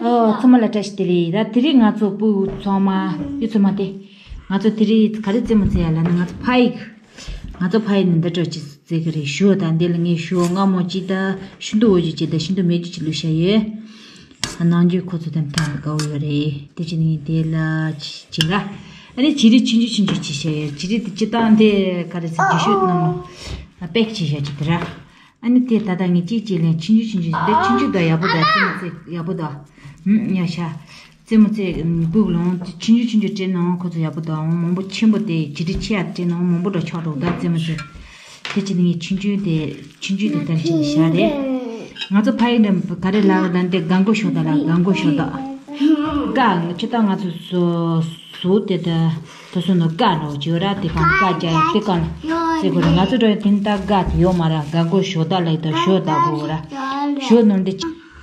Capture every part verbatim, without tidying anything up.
ཨོ། ཚང་མ་ལ་བཀྲ་ཤིས་བདེ་ལེགས། ད་དེ་རིང་ང་ཚོ་སྤུ་གུ་ཚང་མ་ཡི་ཚོ་མ་དེ། ང་ཚོ་དེ་རིང་ག་རེ་རྩེད་མོ་རྩེ་ཡ་ལབ་ན། ང་ཚོ་ཕ་ཡིག་ང་ཚོ་ཕ་ཡིག་ནི་འདི་འདྲ་ཅིག་རྩེ་གི་རེད། ཞོ་དང་འདི་ལ་ངས་ཞོ་མངར་མོ་གཅིག་དང་ཤིན་ཏུ་འོ་ཞོ་གཅིག་དང་ཤིན་ཏུ་མེ་ཞོ་གཅིག་བླུགས་བཞག་ཡོད། ནང་རྒྱུ་ཁོ་ཚོ་དེ་ཐང་དགའ་བོ་ཡོད་རེད། དེ་བྱས་ནས་དེ་ལ་ཅི་ལ། ཨ་ནི་བྱི་རིལ་ཆུང་ཆུང་ཆུང་ཆུང་བྱས་བཞག་ཡོད། བྱི་རིལ་དེ་སྤྱིར་བཏང་དེ་ག་རེ་ཟེར། རྒྱུ་ཤོག་ནང་ལ་པེག་བྱས་བཞག་ཅིག་དེ་ར། ཨ་ནི་དེ་ད་ལྟ་ངས་གཅིག་གཅིག་ལེན། ཆུང་ཆུང་ཆུང་ཆུང་། འདི་ཆུང་ཆུང་དང་ཡག་པོ་དང་། རྩེད་མོ་རྩེ་ཡག་པོ་དང་། ཨུམ། ཡ་ཤ། རྩེད་མོ་རྩེ་སྤུ་གུ་ལོང་ཆུང་ཆུང་ཆུང་ཆུང་སྤྲད་ནའང་ཁོ་ཚོ་ཡག་པོ་དང་། མང་པོ་ཆེན་པོ་དེ་བྱི་རིལ་ཆེ་ཡ་སྤྲད་ནའང་མང་པོ་འདྲ་ཆགས་འགྲོ་ད་རྩེད་མོ་རྩེ། དེ་བྱས་ནས་ངས་ཆུང་ཆུང་དེ་ཆུང་ཆུང་དེ་ལྟར་བྱས་ནས་བཞག་རེད། ང་ཚོ་ཕ་ཡིག་འདྲ་ག་རེ་ལབ་ལབ་འདི་སྒ་མགོ་ཞོ་དང་ལ། སྒ་མགོ་ཞོ་དང་། སྒ་ང་ཆུ་དང་ང་ཚོ་བཟོ་བཟོ་དེ་ད། དེ་སོ་ནོ་སྒ་ནོ་ཅོ་ར་དེ་གང་སྒ་རྒྱ་ཡ་དེ་གང་ལ་ཟེར་གོ་ར། ང་ཚོ་འགྲོ་ཡ་དེ་ནི་ད་སྒ་དེ་ཡོད་མ་ར། སྒ་མགོ་ཞོ་ད་ལ་ཡི་ད་ཞོ་ད་གོ་ར། ཞོ་ནོ་འདི་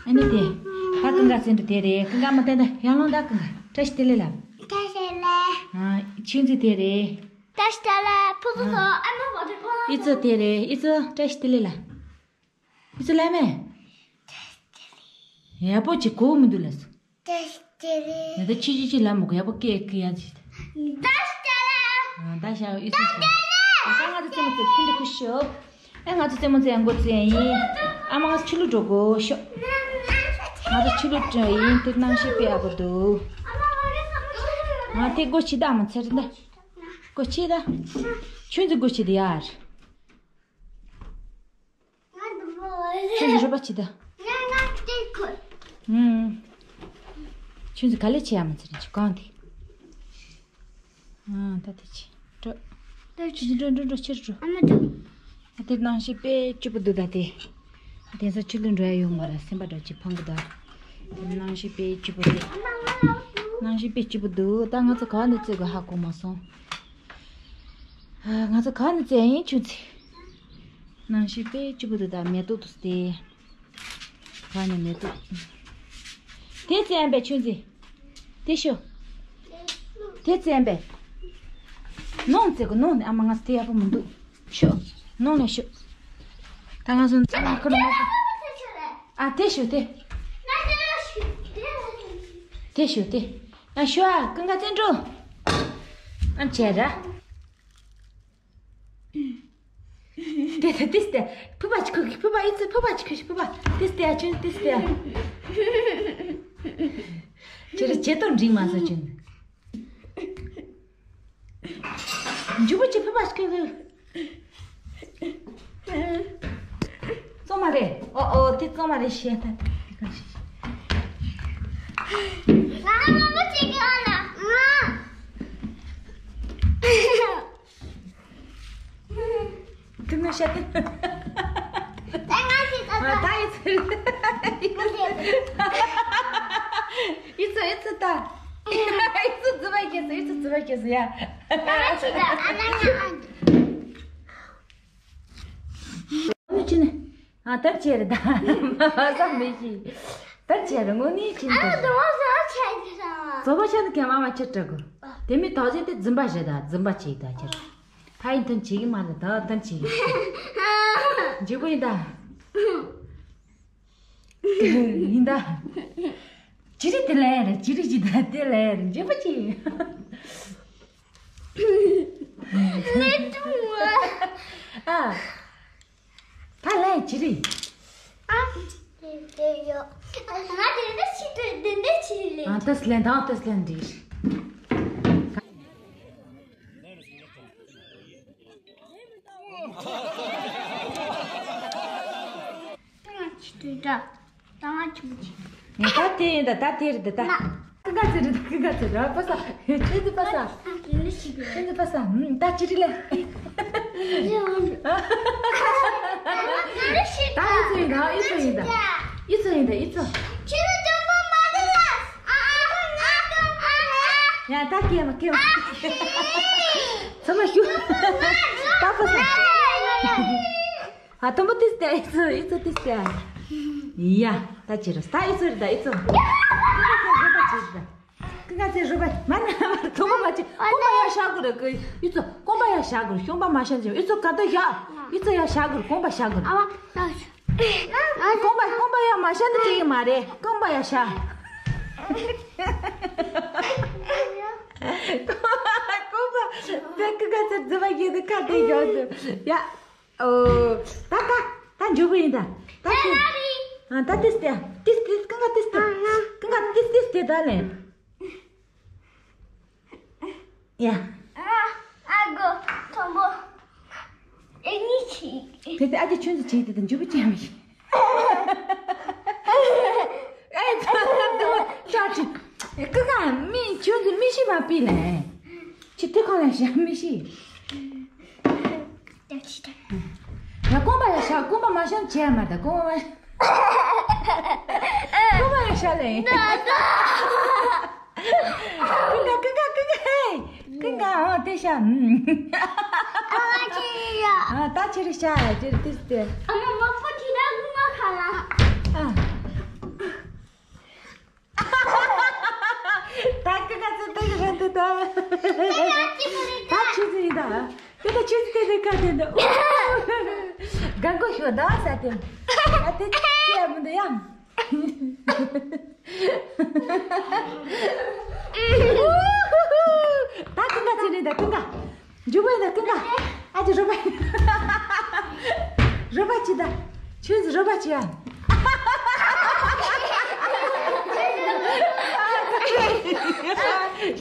ཨ་ནི་དེ། ད་ཀུན་དགའ་ཚེ་འདི་དེ་རེད། ཀུན་དགའ་མ་བསྟན་ད་ཡང་ལོང་ད་ཀུན་དགའ་བཀྲ་ཤིས་བདེ་ལེགས་ལ། བཀྲ་ཤིས་བདེ་ལེགས། ཨ། ཆུང་ཚེ་དེ་རེད། བཀྲ་ཤིས་བདེ་ལེགས། ཕུ་ཕུ་ཚོ་ཨ་མ་བ་དེ་གོ། ཨི་ཚོ་དེ་རེད། ཨི་ཚོ་བཀྲ་ཤིས་བདེ་ལེགས་ལ། ཨི་ཚོ་ལ་མེ། ཡག་པོ་ཅིག་གོ་མི་འདུག་ལ་སོ། ད་ལྟ་ཆི་ཆི་ཆི་ལ་མོ་ག་ཡག་པོ་སྐད་ཀི་ཡ་ཅི། ད་ཤ་ལ། ད་ཤ་ཨི་སུ་ཤ། ད་ང་ཚོ་རྩེད་མོ་རྩེ་ཁུ་འདི་ཁུ་ཤོབ། ཨེ་ང་ཚོ་རྩེད་མོ་རྩེ་ཡང་འགོ་རྩེ་ཡིན། ཨ་མ་ང་ཚོ་ཆུ་ལུད་འགྲོ་དགོས་ཤོག་ང་ཚོ་ཆུ་ལུད་འགྲོ་ཡིན། དེ་གནམ་གཤིས་དཔེ་ཡག་པོ་འདུག་ང་དེ་སྒོ་ཕྱི་དག་མ་ཚར་ད། སྒོ་ཕྱི་ད། ཆུ་འཛི་སྒོ་ཕྱི་དེ་ཡར། ཁྱོད་ཀྱི་རུས་པ་ཕྱི་ད། ཨུམ། ཁྱོད་ཀྱི་ག་ལེ་ཆེ་ཡ་མ་ཚེ་རིང་ཆུ་གང་དེ། ཨ་ད་དེ་ཆེ། འགྲོ། ད་ཆུ་འགྲོ་འགྲོ་འགྲོ་ཕྱིར་འགྲོ། ཨ་མ་འགྲོ། ཨ་དེ་ནང་ཞིག་དཔེ་སྐྱིད་པོ་འདུག་ད་དེ། ཨ་དེ་ས་ཆུ་ལུད་འགྲོ་ཡ་ཡོད་མ་ར། སེམས་པ་འདྲ་ཅིག་ཕངས་གི་ད། དེ་ནང་ཞིག་དཔེ་སྐྱིད་པོ་དེ། ནང་ཞིག་དཔེ་སྐྱིད་པོ་འདུག་ད་ང་ཚོ་ག་ནས་རྩེ་གི་ཧ་གོ་མ་སོང་། ཨ་ང་ཚོ་ག་ནས་རྩེ་ཡིན་ཆུ་ཚེ། ནང་ཞིག་དཔེ་སྐྱིད་པོ་འདུག་ད་མེ་ཏོག་ཏུ་སྟེ། ག་ནས་མེ་ཏོག་དེ་རྩེ་ཡན་པས་ཆུ་ཚེ། དེ་ཤོ། དེ་རྩེ་ཡན་པས། ནོང་རྩེ་གོ་ནོང་ནས་ཨ་མ་ང་ཚོ་དེ་ཡག་པོ་མི་འདུག་ཤོ། ནོང་ནས་ཤོ། ད་ང་ཚོ་རྩེ་མ་ཁོ་ན་མ་ཁོ། ཨ་དེ་ཤོ་དེ། དེ་ཤོ་དེ། ཨ་ཤོ་ཨ་ཀུན་དགའ་བཙན་འགྲོ། ཨ་བྱས་ར། དེ་དེ་དེ་སྟེ། ཕུ་པ་ཅི་ཁུ་གི་ཕུ་པ་ཨི་ཙི་ཕུ་པ་ཅི་ཁུ་ཤི་ཕུ་པ་དེ་སྟེ་ཨ་ཆུན་དེ་སྟེ་ཨ། ཁྱེད་རང་ཇེ་ཏོ་འགྲིག་མ་ས་ཆུན། འཇུ་བུ་ཅི་ཕུ་པ་ཅི་ཁུ་གི། ཙོ་མ་རེད། ཨོ་ཨོ་དེ་ཙོ་མ་རེད་ཤེས་ད་དེ་ག་ཤེས་ཤེས། ང་ལ་མང་པོ་བྱེད་ཀྱི་ཨ་ལ་ང་། དེ་ནས་བཤད་དེ། ད་ང་ཞིག་ད་ད་ད་ཡི་ཚུལ། ཡི་ཚུལ་ཡི་ཚུལ་ད། ཡི་ཚུལ་རྫི་བ་སྐྱེས་སོ། ཡི་ཚུལ་རྫི་བ་སྐྱེས་སོ་ཡ། ད་ང་ཞིག་ད་ཨ་ན་ང་ཨ། ཨ་ནི་ཅི་ནི། ཨ་ད་ཅི་རེད་ད། མ་ཟ་མི་ཤེས། ད་ཅི་རེད་དངོས་གནས་ཅི་ནི། ཨ་ད་ང་ཟ་ཆ་ཡི་ཟ། ཙོ་བ་ཆ་ནི་ག་མ་མ་ཆ་དྲག་གོ། དེ་མི་དག་ཅན་དེ་རྫུན་པ་རེད་ད། རྫུན་པ་བྱེད་ད་ཁྱེད། ཕ་ཡིན་དོན་བྱེད་ཀྱི་མ་རེད་ད། དོན་བྱེད་ཀྱི་འཇིགས་པོ་ཡིན་ད། ཡིན་ད། ཅི་རིགས་དེ་ལས་རེད། ཅི་རིགས་ཅི་ད་དེ་ལས་རེད། འཇིགས་པོ་ཅི་ཡིན། ཨ། ད་ལས་ཅི་རིགས། ཨ། དེ་དེ་ཡོད། ང་དེ་འདྲ་ཞིག་དེ་འདྲ་ཞིག་ལས། ཨ་ཏི་སི་ལན་དང་ཏི་སི་ལན་འདི། ང་ཅི་དུས་འདྲ། ད་ང་ཆུང་ཆུང་། ད་དེ་ཡིན་ད། ད་དེ་རེད་ད། ད་ཀི་ག་ཚེ་རེད། ད་ཀི་ག་ཚེ་རེད། པ་ས་ཁྱེད་ཚེ་པ་ས། ཁྱེད་ཚེ་པ་ས། ད་ཅི་རེད་ལེ། ད་ཨི་ཚོ་ཡིན་ད། ཨི་ཚོ་ཡིན་ད། ཨི་ཚོ་ཡིན་ད། ཨི་ཚོ། ཡ་ད་སྐྱེ་མ་སྐྱེ་མ། ཚང་མ་ཞུ། ད་པ་ས། ཨ་དུམ་བུ་ཏིས་ཏེ་ཨི་ཚོ་ཨི་ཚོ་ཏིས་ཏེ། ཡ་ད་ཅི་རེད་ད་ཨི་ཚོ་རེད་ད་ཨི་ཚོ། ཀི་ཀ་ཚེ་རུ་པ་མ་ན་མ་རུ་ཐུག་པ་མ་ཅི་རྐང་པ་ཡར་བཞག་དགོས་རེད། ཀི་ཡུ་ཚོ་རྐང་པ་ཡར་བཞག་དགོས་རེད། ཤོང་པ་མ་བཞག་ཅི་ཡུ་ཚོ་ཀ་ཏོ་བཞག་ཡུ་ཚོ་ཡར་བཞག་དགོས་རེད། རྐང་པ་བཞག་དགོས་རེད། ཨ་མ་ད་རྐང་པ་རྐང་པ་ཡར་མ་བཞག་ན་ཅི་ཡིན་མ་རེད། རྐང་པ་ཡར་བཞག་རྐང་པ་དེ་ཀི་ཀ་ཚེ་རྫི་བ་ཡིན་དུ་ཁ་དེ་བཞག་དུ་ཡ། ཨོ། ད་ད་ད་འཇུག་གི་ཡིན་ད། ད་ཁྱོད། ཨ་ད་ཏིས་ཏེ། ཏིས་ཏིས་ཀང་ག་ཏིས་ཏེ། ཀང་ག་ཏིས་ཏིས་ཏེ་ད་ལེ། ཡ། ཨ་ཨ་གོ་ཐོམ་པོ། ཨེ་ནི་ཆི། དེ་དེ་ཨ་ཅེ་ཆུན་ཟི་ཆི་དེ་དེ་འཇུག་གི་ཅན་མི་ཤི། ཨེ་ད་ད་ད་ཅི། ཀི་ཀ་མི་ཆུན་ཟི་མི་ཤི་མ་པི་ལེ། ཆི་ཏི་ཁ་ལེ་ཤ་མི་ཤི། ཡ་རྐང་པ་ཡ་ཤ་རྐང་པ་མ་ཤ་བྱས་མ་ད་རྐང་པ་མ་རྐང་པ་ཡ་ཤ་ལེ། ཀུན་དགའ་ཀུན་དགའ་ཀུན་དགའ་ཧེ། ཀུན་དགའ་ཨོ་དེ་ཤ། ཨ་ད་ཆི་རེད་ཤ་ཅི་རེད་དེ་སྟེ། ཨ། ད་ཀི་ཀ་ཚེ་ཏེ་གི་རེད་འདུག་ད། ད་ཆུ་ཚོད་ཡིན་ད། ཏེ་ད་ཆུ་ཚོད་ཏེ་ཏེ་ཀ་ཏེ་འདུག་དགའ་མགོ་ཤོར་ད་ས་ཏེ། ད་ཏེ་ཅི་ཡ་མི་འདུག་ཡ། ད་ཀུན་དགའ་ཚེ་རེད་ད་ཀུན་དགའ། འཇུག་པ་ཡིན་ད་ཀུན་དགའ། ཨ་ཅེ་རོ་པ། རོ་པ་ཅི་ད། ཆུ་ཟི་རོ་པ་ཅི་ཡ།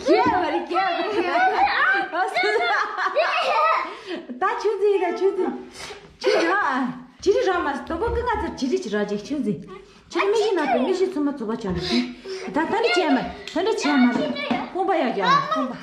ཁྱེད་མ་རེད་ཁྱེད་མ་རེད། ད་ཆུ་ཟི་ཡིན་ད་ཆུ་ཟི། ཆུ་ཟི་རོ་ཨ། ཅི་རི་རོ་མ་སྟོན་པོ་ཀུན་དགའ་ཚེ་ཅི་རི་ཅི་རོ་ཅིག་ཆུ་ཟི། ཁྱེད་མི་ཤི་ན་དུ་མི་ཤི་ཚུ་མ་ཚུགས་པ་ཆོག་ལ་ཤི། ད་ད་འདྲ་བྱས་མ་ད་འདྲ་བྱས་མ་རེད། ཁོང་པ་ཡ་རྒྱ་ཁོང་པ།